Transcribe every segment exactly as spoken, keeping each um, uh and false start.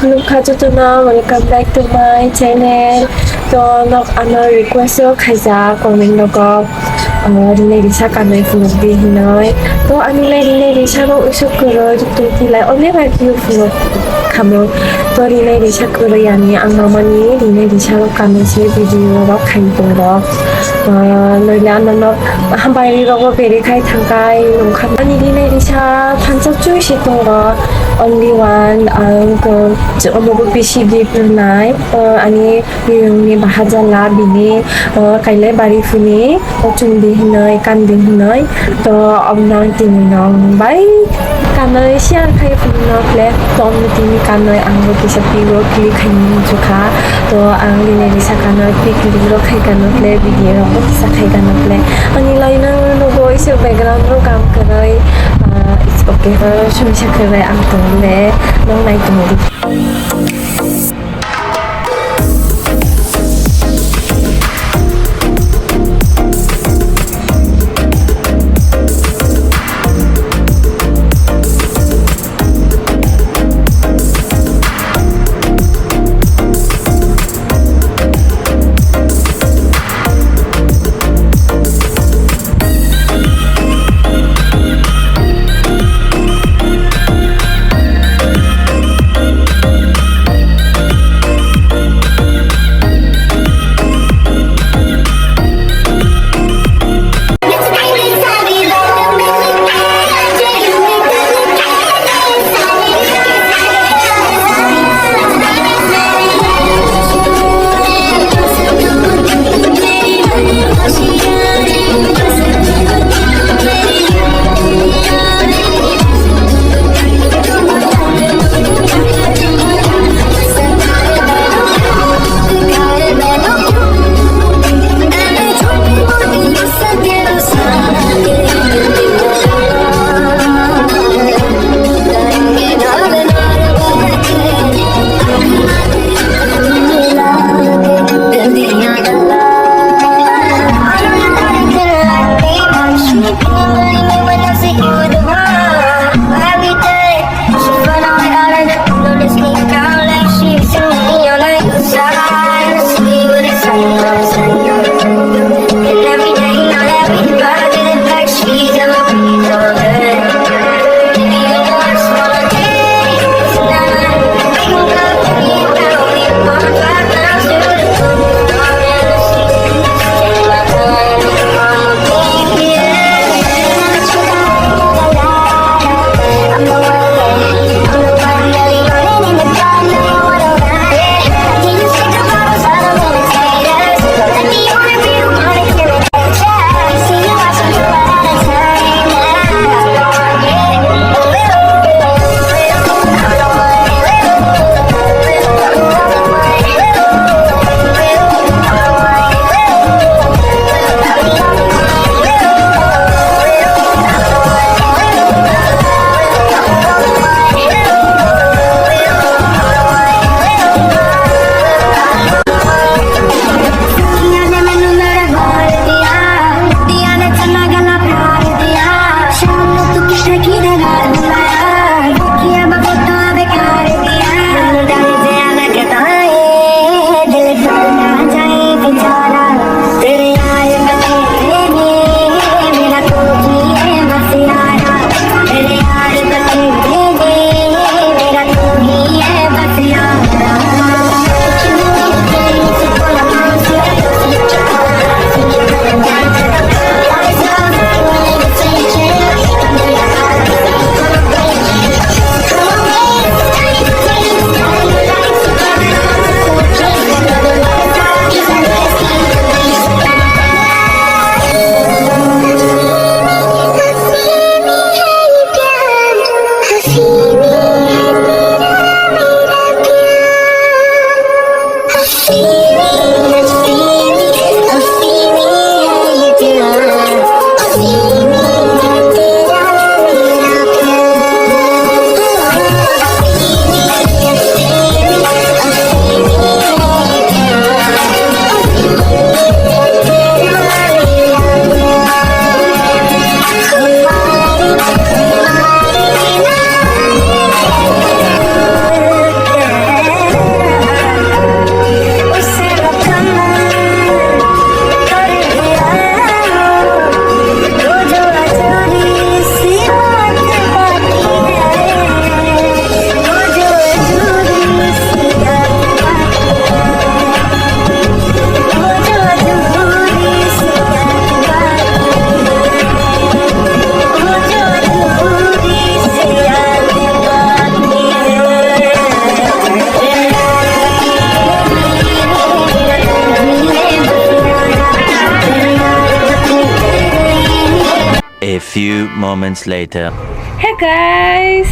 Nukha jotono, welcome back to my channel. To nok ano request o khaijak comment rogo, uh, rinai risa kanai phunukdi hinoi. To ani lai rinai risa rok usuk kwrwi tongtilai, only by view phunuk khamu. To rinai risa kwrwi ani ang mamani rinai risa rok kanai se video rok khai tongo. Uh, noile ano nok hambai rogo beri khai thangkai nungkha. Ani rinai risa phansa chui se tongo. Only one, ang to omogo bisi gift rwnai. Uh, ani Biyungni bahajala bini, uh, kailai bari phuni, o chumdi hinoi, kandi hinoi, to omno ang tini nong bai kanoi share khai phunukle, to omno tini kanoi ang bo kisa pigo click khaini muchukha, to ang rinai risa kanoi pic click rok khai kanokle, video rok bo kisa khai kanokle, ani lai nang nugo isa background rok kam kwrwi, uh, it's okay, uh, sumisa kwrwi ang tongle, nong nai tongdi. Few moments later. Hey guys!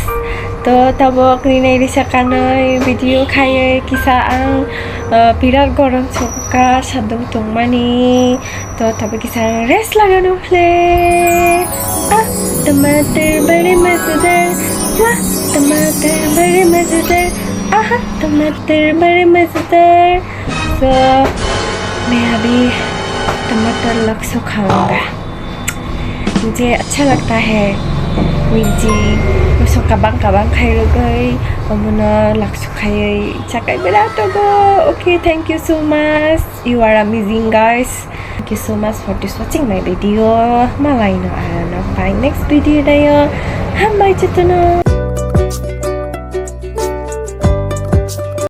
To tabok rinai risa kanai video khaiye kisa ang uh, birat gorom sokka sadung tongmani. To tabok kisa ang rest lagano phle. Ah, tomato bari mazadar. Wah, tomato bari mazadar. Aha, tomato bari mazadar. So, मैं अभी टमाटर लग सुखाऊंगा। Mujhe acha lagta hai mirchi, moso kabang kabang khai rwgwi, omono laksu khaiwi chakai bera togo. Okay, thank you so much. You are amazing, guys. Thank you so much for this watching my video. Malai no arano bai next video dayo. Hambai chutuno.